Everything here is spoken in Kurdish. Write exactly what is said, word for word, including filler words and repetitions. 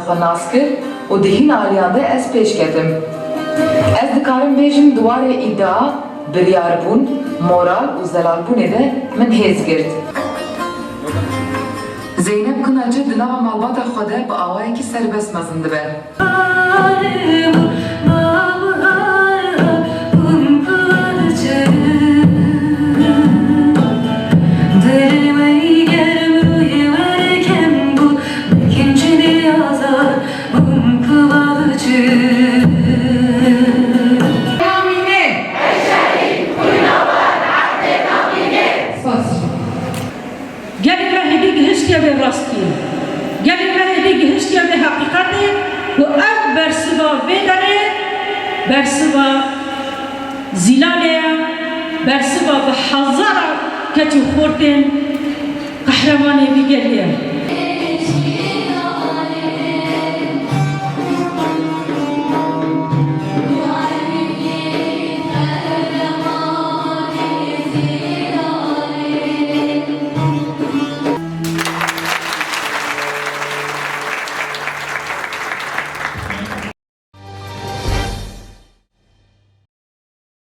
Xwe nas kir û di hîn aliyan de ez pêş ketim. Ez dikarim bêjim di warê îdia, biryarbûn, moral û zelalbûnê de min hêz girt. Zeynep Kınaçı di nava malbata xwe de bi awayekî serbest mezin dibe. Gelê me hêdî gihiştiye vê rastiyê. Gelê me hêdî gihiştiye vê heqîqetê ku ev bersiva vê derê, bersiva Zîlanê ye, bersiva bi hezara keç û xortên qehremanê vî gelî ye.